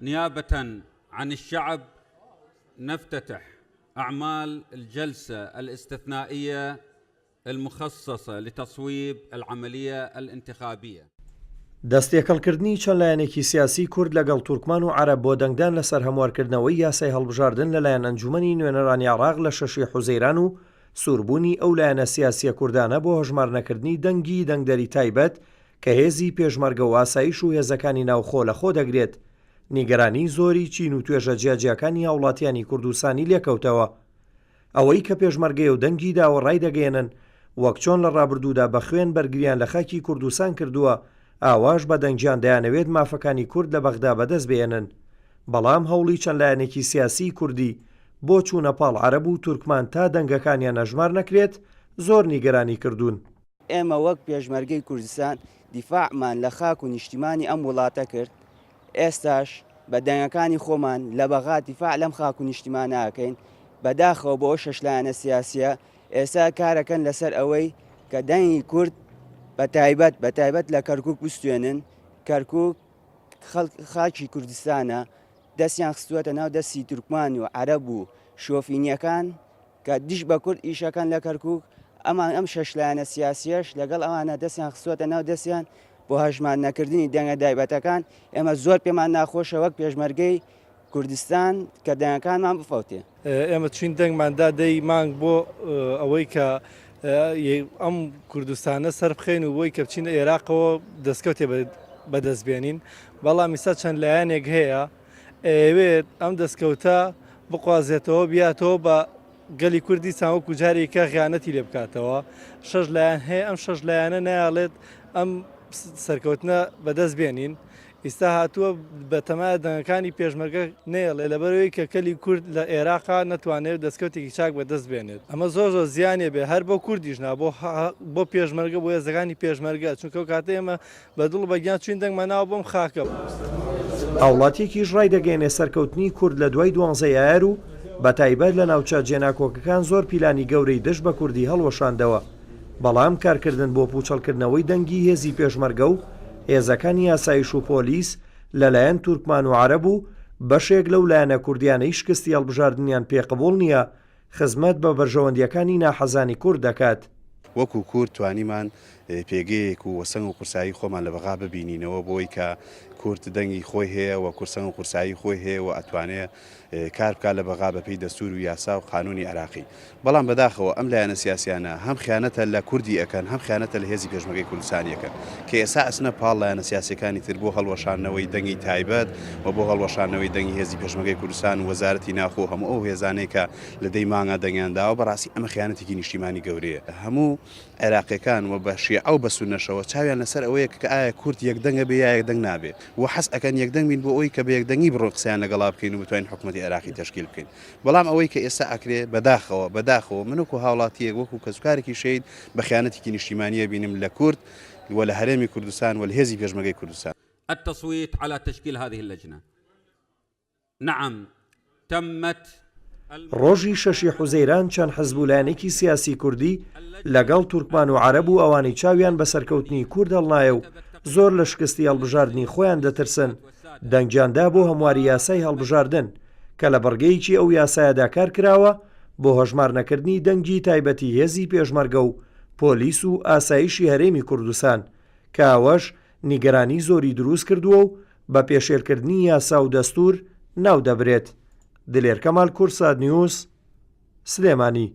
نيابة عن الشعب نفتتح أعمال الجلسة الاستثنائية المخصصة لتصويب العملية الانتخابية. دەستتێکەڵکردنی چەند لایەنێکی سیاسیی کورد لەگەڵ تورکمان و عەرەب بۆ دەنگدان لەسەر هەموارکردنەوەی یاسای هەڵبژاردن لەلایەن ئەنجومەنی نوێنەرانی عێراق لە شەشی حوزەیران و سووربوونی ئەو لایەنە سیاسییە کوردانە بۆ هەژمارنەکردنی دەنگی دەنگدەری تایبەت کە هێزی پێشمەرگە و ئاسایش و هێزەکانی ناوخۆ لەخۆ دەگرێت، نیگەرانیی زۆری چین و توێژە جیاجیاکانی هاوڵاتیانی کوردستانی لێکەوتەوە. ئەوەی کە پێشمەرگەیە و دەنگی داوە ڕایدەگەیەنن، وەک چۆن لە ڕابردوودا بە خوێن بەرگریان لە خاکی کوردستان کردووە، ئاواش بە دەنگیان دەیانەوێت مافەکانی کورد لە بەغدا بەدەست بهێنن. بەڵام هەوڵی چەند لایەنێکی سیاسیی کوردی بۆ چوونە پاڵ عەرەب و تورکمان تا دەنگەکانیان ئەژمار نەکرێت، زۆر نیگەرانی کردوون. ئێمە وەک پێشمەرگەی کوردستان دیفاعمان لە خاک و نیشتیمانی ئەم وڵاتە کرد، ئێستاش بە دەنگەکانی خۆمان لە بەغا دیفاع لەم خاک و نیشتیمانە ئەکەین، بەداخەوە بۆ ئەو شەش لایەنە سیاسیە ئێستا کارەکەن لەسەر ئەوەی کە دەنگی کورد بە تایبەت بە تایبەت لە کەرکک بستێنن، کەرکک خاکی کوردستانە دەستیان خستووەتە ناو دەستی تورکمان و عەرەب و شۆفینیەکان کە دژ بە کورد ئیشەکەن لە کەرکوک، ئەمان ئەم شەش لایەنە سیاسیەش لەگەڵ ئەوانە دەستیان خستووەتە ناو دەستیان بۆ هەژمار نەکردنی دەنگە دایبەتەکان، ئێمە زۆر پێمان ناخۆشە وەک پێشمەرگەی کوردستان کە دەنگەکانمان بفەوتێ. ئێمە چوین دەنگمان دا دەی مانگ بۆ ئەوەی کە ئەم کوردستانە سەربخەین و بۆی کە بچینە ئێراقەوە دەستکەوتێ بەدەست بێنین، بەڵام ئیستا چەند لایەنێک هەیە ئەیەوێت ئەم دەستکەوتە بقوازێتەوە بیاتەوە بە گەلی کورد دیسان وەکو جارێکە خیانەتی لێ بکاتەوە شەش لایەن هەیە ئەم شەش لایەنە نایەڵێت ئەم سەرکەوتنە بەدەست بێنین ئیستا هاتووە بەتەما دەنگەکانی پێشمەرگە نەیەڵێ لەبەرەوەی کە کەلی کورد لە عێراقا نەتوانێت دەستکەوتێکی چاک بەدەست بێنێت ئەمە زۆر زۆر زیانێ بێ هەر بۆ کوردیش نا بۆ بۆ پێشمەرگە بۆ هێزەکانی پێشمەرگە چونکە ئەو کاتە ئێمە بە دڵ و بە گیان چوین دەنگمان ناوە بۆم خاکە. هاوڵاتیەکیش ڕایدەگەیەنێ سەرکەوتنی کورد لە دوای دوانزەی ئایار و بەتایبەت لە ناوچە جێناکۆکەکان زۆر پیلانی گەورەی دژ بە کوردی هەڵوەشاندەوە، بەڵام کارکردن بۆ پوچەڵکردنەوەی دەنگی هێزی پێشمەرگە و هێزەکانی ئاسایش و پۆلیس لەلایەن تورکمان و عەرەب و بەشێک لەو لایەنە کوردیانەی شکستی هەڵبژاردنیان پێ قبوڵ نییە خزمەت بە بەرژەوەندییەکانی ناحەزانی کورد دەکات. وەکو کورد توانیمان پێگەیەک و سەنگ و قورسایی خۆمان لە بەغا ببینینەوە بۆی کە کورد دەنگی خۆی هەیە و کورد سەنگ و قورسایی خۆی هەیە و ئەتوانێ کار بکات لە بەغا بەپێی دەستور و یاسا و قانونی عێراقی بەڵام بەداخەوە ئەم لایەنە سیاسیانە هەم خیانەتە لە کوردی ئەکەن هەم خیانەتە لە هێزی پێشمەرگەی کوردستانی ئەکەن کە ئێستا ئەچنە پاڵ لایەنە سیاسیەکانی تر بۆ هەڵوەشاندنەوەی دەنگی تایبەت و بۆ هەڵوەشاندنەوەی دەنگی هێزی پێشمەرگەی کوردستان و وەزارەتی ناوخۆ و هەموو ئەو هێزانەی کە لە دەی مانگا دەنگیان داوە بەڕاستی ئەمە خیانەتێکی نیشتیمانی گەورەیە هەموو عێراقیەکان و بە شیعە و بە سوننەشەوە چاویان لەسەر ئەوەیە کە ئایا کورد یەکدەنگ ئەبێ یا یەکدەنگ نابێ و حەز ئەکەن یەکدەنگ بین بۆ ئەوەی کە بە یەکدەنگی بڕۆین قسەیان لەگەڵا بکەین و بتوانین حکومەتی عێراقی تەشکیل بکەین بەڵام ئەوەی کە ئێستا ئەکرێ بەداخەوە بەداخەوە من وەکو هاوڵاتیەک وەکو کەسوکارێکی شەهید بە خیانەتێکی نیشتیمانی ئەبینم لە کورد و لە هەرێمی کوردستان و لە هێزی پێشمەرگەی کوردستان. التصویت علی تشکیل هذه اللجنە نعم تمت. ڕۆژی شەشی حوزەیران چەند حزب و لایەنێکی سیاسی کوردی لەگەڵ تورکمان و عەرەب و ئەوانەی چاویان بە سەرکەوتنی کورد هەڵنایە و زۆر لە شکستی هەڵبژاردنی خۆیان دەترسن دەنگیان دا بۆ هەمواری یاسای هەڵبژاردن کە لە بڕگەیەکی ئەو یاسایەدا کار کراوە بۆ هەژمارنەکردنی دەنگی تایبەتی هێزی پێشمەرگە و پۆلیس و ئاسایشی هەرێمی کوردستان کە ئەوەش نیگەرانی زۆری دروست کردووە و بە پێشێلکردنی یاسا و دەستوور ناودەبرێت. دلێر کەمال کوردسات نیوز، سلێمانی.